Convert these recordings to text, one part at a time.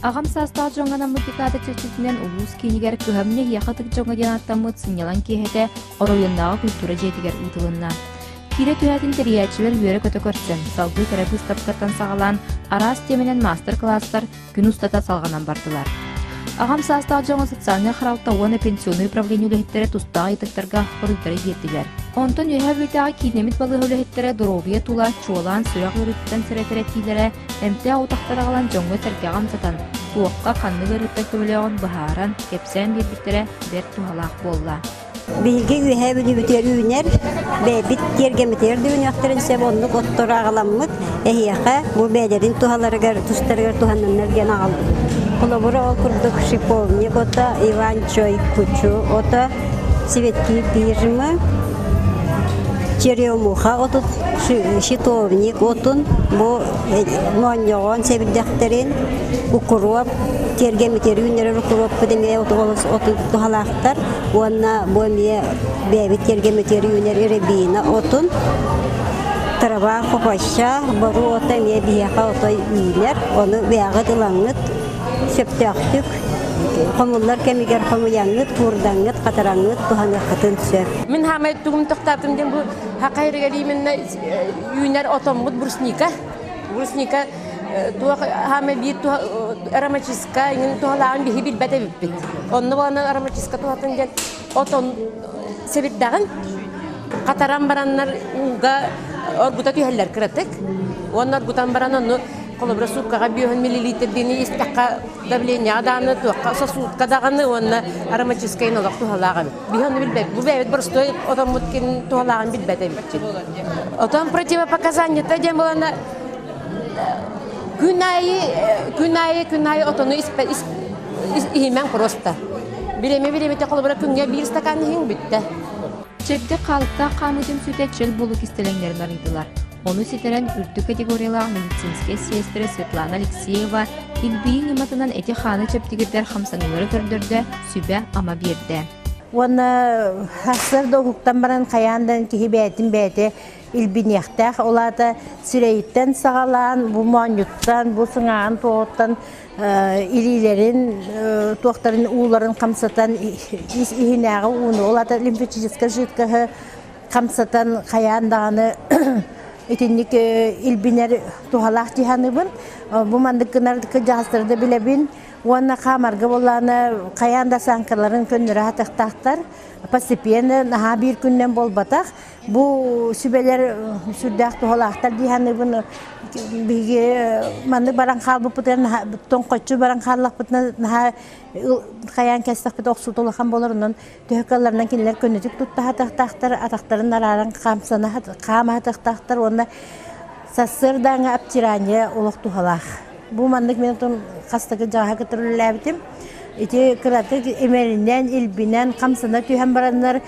Аҕам саастаах дьоҥҥо анаммыт декада чэрчитинэн улуус киинигэр «Кыһамньы эһиэхэ ытык дьоҥҥо» диэн ааттаммыт сынньалаҥ киэһэтэ оройуоннааҕы культура дьиэтигэр ыытылынна. Киирэ түһээтин тэрийээччилэр үөрэ-көтө көрсөн, салгыы кэрэ быыстапкаттан саҕалаан араас тиэмэнэн маастар-кылаастар күн устата салҕанан бардылар. Аҕам саастаах дьоҥҥо социальнай харалта уонна пенсионнай управление үлэһиттэрэ тустаах ыйытыктарга хоруйдары биэрдилэр. Онтон Үөһээ Бүлүүтээҕи кииннэммит балыыһа үлэһиттэрэ доруобуйа тула, чуолаан сүрэх ыарыытыттан сэрэтэр этиилэрэ, эмтээх утахтары аҕалан дьоҥҥо-сэргэҕэ амсатан, туохха, ханнык ыарыыттан көмөлөөҕүн быһааран, кэпсээн биэрбиттэрэ бэрт туһалаах буолла. Биһиги Үөһээ Бүлүүбүтүгэр үүнэр, бэйэбит тиэргэммитигэр да үүнүөхтэрин сөп оннук оттору аҕаламмыт эһиэхэ бу бэйэлэрин туһаларыгар, тустарыгар туһанныннар диэн аҕалбыт. Холобура ол курдук шиповник ото, иван-чай кучу ото, цветки пижмы, черемуха отут, щитовник отун, бу моонньоҕон сэбирдэхтэрин, укроп, тиэргэммитигэр үүннэрэр укроппут эмиэ олус отун туһалаахтар. Уонна бу эмиэ бэйэбит тиэргэммитигэр үүнэр рябина отун, трава хопоща, боруу ото эмиэ биһиэхэ отой үүнэр. Ону бэйэҕит ылаҥҥыт сөптөөхтүк хомуллар кэмигэр хомуйаҥҥыт, куурдаҥҥыт, хатараҥҥыт туһаныаххытын сөп. Мин хаамай тугум тохтоотум диэн бу хака иригэр именно үүнэр отоммут брусника. Брусника туох хаамай биир ароматическа иҥин туһалааҕын биһи билбэт эбиппит. Онно буолан ароматическа туһатын диэн отон сэбирдэҕин хатаран бараннар ууга оргута түһэллэр кыратык. Уонна оргутан баран ону холобура сууккаҕа бүөһүн миллилитрдиини истэххэ давлениеҕа даҕаны туохха сосудка даҕаны уонна ароматическай олох туһалаах эбит. Биһи ону билбэт. Бу бэйэбит боростуой отоммут кин туһалааҕын билбэт эбиппит. Отон противопоказаниета диэн буолана күн аайы күн аайы күн аайы отону иһимэҥ просто. Бириэмэ бириэмэтэ холобура күҥҥэ биир стакан иһиҥ бүттэ. Чэбдик хаалыктаах хаамыы түмсүүтэ чөл буолуу кистэлэҥнэрин арыйдылар. Ону ситэрэн үрдүк категориялаах медицинскэй сиэстэрэ Светлана Алексеева илбийии ньыматынан эти-хааны чэбдигирдэр хамсаныылары көрдөрдө, сүбэ-ама биэрдэ. Уонна сарсыарда уһуктан баран хайаан да киһи бэйэтин бэйэтэ илбиниэхтээх. Ол аата сирэйиттэн саҕалаан, бу моонньуттан, бу сыҥааҕын туоҕуттан илиилэрин туохтарын ууларын хамсатан ис иһинээҕи ууну, ол аата лимфатическай жидкоһы хамсатан хайаан даҕаны итинник илбинэр туһалаах дии саныыбын. Бу маннык гынар кырдьаҕастары да билэбин. Уонна хаамарга буоллаҕына хайаан да сааҥкаларын көннөрө сатыахтаахтар. Постепенно наһаа биир күнүнэн буолбатах. Бу сүбэлэр сүрдээх туһалаахтар дии саныыбын. Биһиги маннык баран хаалбыппытыгар наһаа тоҥхоччу баран хааллахпытына наһаа хайаан кэстэхпит охсуута улахан буолар. Онон төһө кыалларынан кинилэр көннөтүк тутта сатыахтаахтар, атахтарын арааран хаамсана хаама сатыахтаахтар уонна сарсыардааҥы обтирание олох туһалаах. Бу маннык мин отон хастакы дьаҕаһа кытта үлэлээбитим. Ити кыратык имэринэн, илбинэн, хамсана түһэн бараннар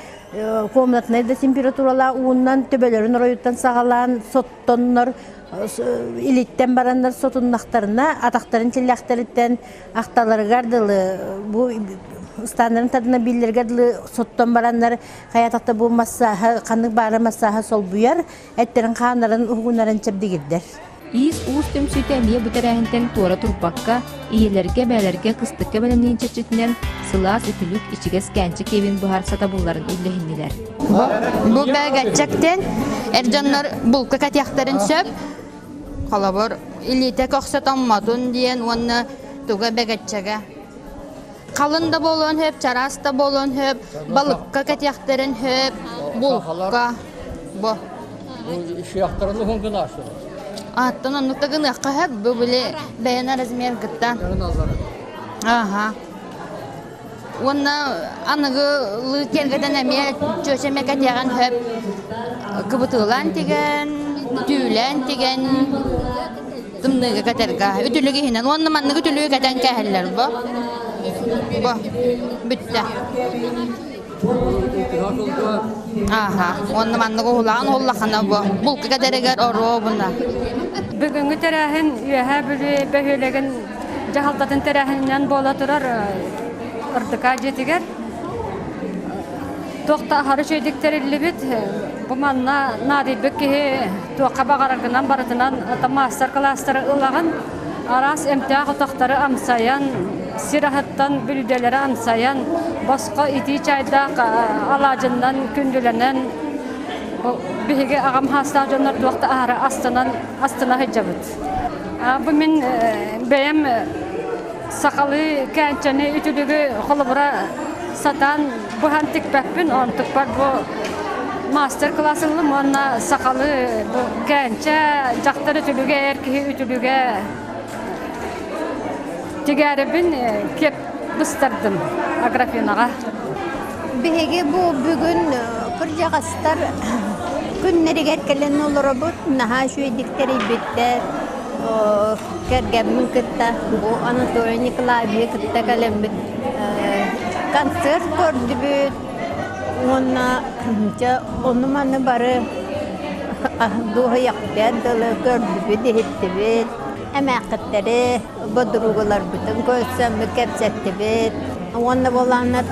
комнатнай да температуралаах уунан төбөлөрүн оройуттан саҕалаан соттоннор илиттэн бараннар сотуннахтарына атахтарын тиллэхтэриттэн ахталарыгар дылы бу ыстааннарын тардына биллэргэ дылы соттон бараннар хайатахта бу массааһа ханнык баара массааһа солбуйар эттэрин хааннарын уһугуннаран чэбдигирдэр. Иис-уус түмсүүтэ эмиэ бу тэрээһинтэн туора турбакка, ийэлэргэ, эбээлэргэ кыстыкка бэлэмниин чэрчитинэн сылаас үтүлүк, ичигэс кээнчэ киэбин быһар сатабылларын үллэһиннилэр. Бу бэгэччэктэн эр дьоннор булка кэтиэхтэрин сөп. Холобур, илиитэ көхсө томмотун диэн уонна туга бэгэччэгэ. Халын да буолуон сөп, чараас да буолуон сөп, балыкка кэтиэхтэрин сөп, булка. Бу. Шияхтарын уһун гынашы. Аттан оннук да гыныахха сөп, бу били бэйэн размер кытта. Аха. Уонна аныгы лыы киэргэтэн эмиэ чүөчэмэ кэтиэҕин сөп. Кыбытыылаан тигэн, түүлээн тигэн тымныыга кэтэргэ. Үтүлүк иһинэн. Уонна маннык үтүлүгү кэтэн кээһэллэр бу. Бу. Бүттэ. Ааха. Уонна маннык уһулаан уһуллахына бу. Булка кэтэригэр оруобуна. Бүгүҥҥү тэрээһин Үөһээ Бүлүү бөһүөлэгин дьаһалтатын тэрээһининэн буола турар РДК дьиэтигэр туох да аһары үчүгэйдик тэриллибит. Бу манна наадыйбыт киһи туохха баҕараргынан барытынан маастар-кылаастары ылаҕын. Араас эмтээх утахтары амсайан, сир аһыттан бүлүүдэлэри амсайан, босхо итии чайдаах алаадьыннан күндүлэнэн, биһиги аҕам хаастаах дьоннор туох да аһара астынан астына сылдьабыт. Бу мин бэйэм сахалыы кээнчэни үтүлүгү холобура сатаан быһан тикпэппин, онтукпар бу мастер-класс ыллым уонна сахалыы бу кээнчэ дьахтар үтүлүгэ, эр киһи үтүлүгэ тигээрибин киэп быстардым Аграфенаҕа. Биһиги бу бүгүн кырдьаҕастар күннэригэр кэлэн олоробут. Наһаа үчүгэйдик тэрийбиттэр. Кэргэммин кытта бу Анатолий Николаевиһы кытта кэлэммит концерт көрдүбүт уонна дьэ ону-маны бары дуоһуйахпыт дылы көрдүбүт, иһиттибит. Эмээххиттэри, бодуругаларбытын көрсөммүт кэпсэттибит. Уонна буолааннар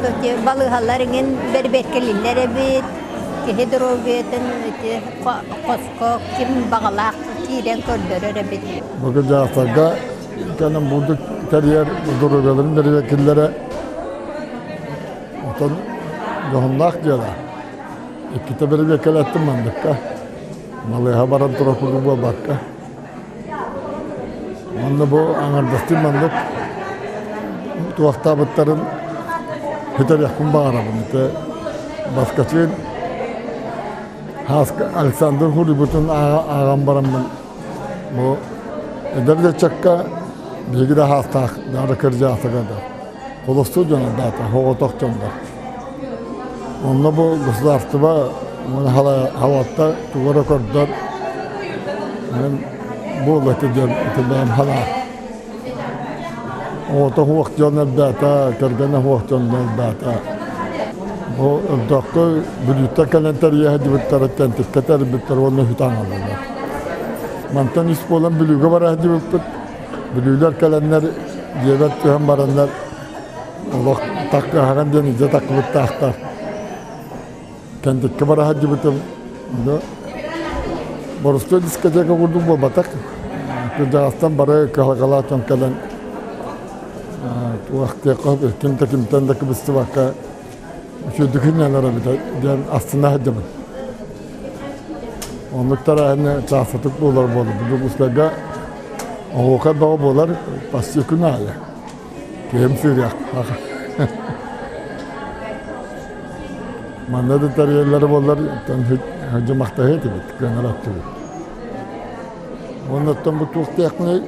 балыыһалар иҥин бэрбиэккэлииллэр эбит. Киһи доруобуйатын ити хоско ким баҕалаах киирэн көрдөрөр эбит. Бу дьаахтарга кэлэн бурдук тэрийэр доруобуйаларын бэрбиэккэллэрэ оттон дьоһуннаах дьыала. Иккитэ бэрбиэккэлэттим мандыкка. Балыыһа баран турар курдук буолбакка. Манна бу аҥардастыы маннык туохтаабыттарын бүтэриэхпин баҕарабын. Ити Баскачыын Александр Хурибутун ааҕан бараммын бу эдэр ыччакка биһиги да хаастаах наада кырдьаатыга да холостуой дьон даата оҕотох дьоннор. Онно бу государство халатта тугу эрэ көрдөр буолла ити диэн ити бэйэм халаа. Оҕото суох дьон элбээтэ, кэргэнэ суох дьон элбээтэ. Бу өрдөөхкө Бүлүүттэн кэлэн тэрийэ сылдьыбыттарыттан тиккэ тэрийбиттэр уонна үһүтаан ыллылар. Мантан үс буолан Бүлүүгэ бара сылдьыбыппыт. Бүлүүлэр кэлэннэр дьиэбэр түһэн бараннар олох таккыһаҕын диэн илдьэ таккыбыттаахтар. Кэнтиккэ бара сылдьыбытым. Ону боростуой дискотека курдук буолбатах. Кырдьаҕастан бары кыһалҕалаах дьон кэлэн туох ким да кимтэн да кыбыстыбакка үчүгэйдик сынньанар эбит диэн астына сылдьабын. Оннук тэрээһинэ чаастатык буолар буолла. Бу Дьокуускайга оһуокай бөҕө буолар почти күн аайы. Киһим сыырыахтаах. Манна да тэрийэллэрэ буоллар, дьумахтаһыа этибит, кыанар аттыбыт. Уонна оттон бу туох диэхпиний,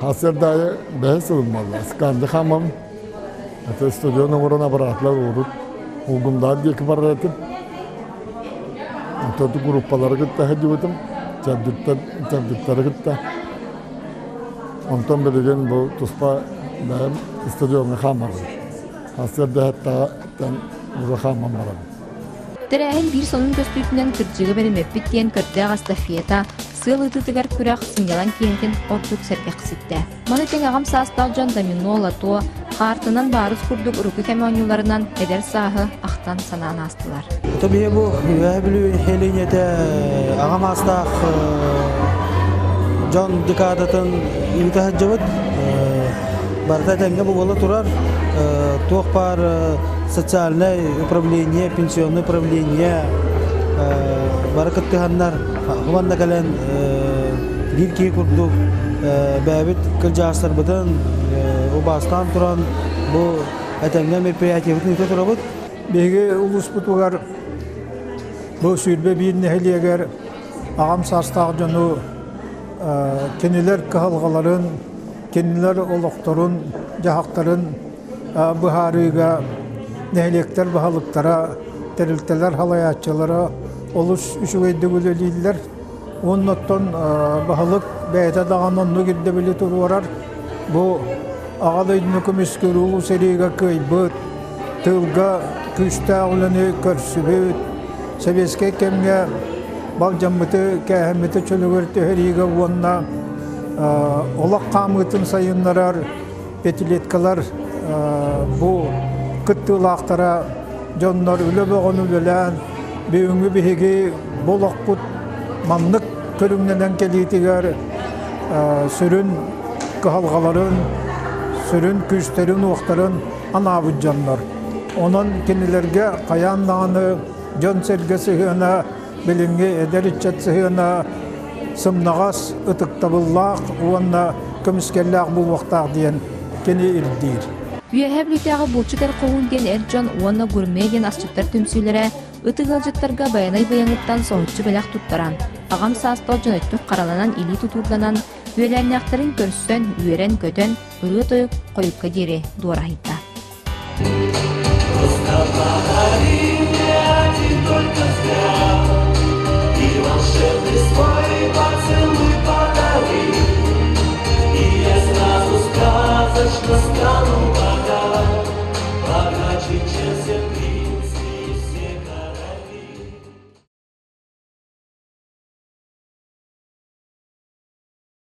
сарсыарда аайы бэһис сылым буолла. Сканди хаамам, это стадион оҥорон аппаратлар урут Улгумдаах диэки барар этим. Онтон группалары кытта сылдьыбытым, чэбдиктары кытта. Онтон билигин бу туспа бэйэм стадиоҥҥа хаамабын. Сарсыарда аттан уже хааман барабын. Тэрээһин биир сонун көстүүтүнэн кырдьыгы бэриммэппит диэн көрдөөх эстафета, сыал ытыытыгар күрэх сынньалаҥ киэһэтин ордук сэргэхситтэ. Маны тэҥ аҕам саастаах дьон домино, лото, хаартынан баарыс курдук урукку кэм оонньууларынан эдэр сааһы ахтан санаан аастылар. Ото биһи бу Үөһээ Бүлүү нэһилиэнньэтэ аҕам аастаах дьон декадатын ыыта сылдьыбыт. Барыта этэҥҥэ буола турар. Туох баар социальнай управление, пенсионное управление бары кыттыһаннар хубанна кэлэн биир киһи курдук бэйэбит кырдьаҕастарбытын убаастаан туран бу этэҥҥэ мероприятиебытын ыыта турабыт. Биһиги улууспутугар бу 21 нэһилиэгэр аҕам саастаах дьону кинилэр кыһалҕаларын, кинилэр олохторун, дьаһахтарын быһаарыыга нэһилиэктэр баһылыктара, тэрилтэлэр салайааччылара олус үчүгэйдик үлэлииллэр. Уонна оттон баһылык бэйэтэ даҕаны оннук ирдэбили туруорар. Бу Аҕа дойдуну көмүскүүр Улуу сэриигэ кыайбыт, тыылга күүстээх үлэни көрсүбүт, сэбиэскэй кэмҥэ балдьаммыты, кээһэммити чөлүгэр түһэриигэ уонна олох хаамыытын сайыннарар пятилеткалар бу кыттыылаахтара дьоннор үлэ бөҕөнү үлэлээн, бүгүҥҥү биһиги бу олохпут маннык көрүҥнэнэн кэлиитигэр сүрүн кыһалҕаларын, сүрүн күүстэрин-уохтарын анаабыт дьоннор. Онон кинилэргэ хайаан даҕаны дьон-сэргэ сыһыана, билиҥҥи эдэр ыччат сыһыана сымнаҕас, ытыктабыллаах уонна көмүскэллээх буолуохтаах диэн кини ирдиир. Үөһээ Бүлүүтээҕи булчут эр хоһуун диэн эр дьон уонна гурме диэн асчыттар түмсүүлэрэ ытык ыалдьыттарга Байанай быйаҥыттан соһуччу бэлэх туттаран, аҕам саастаах дьон өттүк хараланан илии тутуурданан, үөлээннээхтэрин көрсөн, үөрэн-көтөн, ырыа-тойук хойукка диэри дуораһыйда.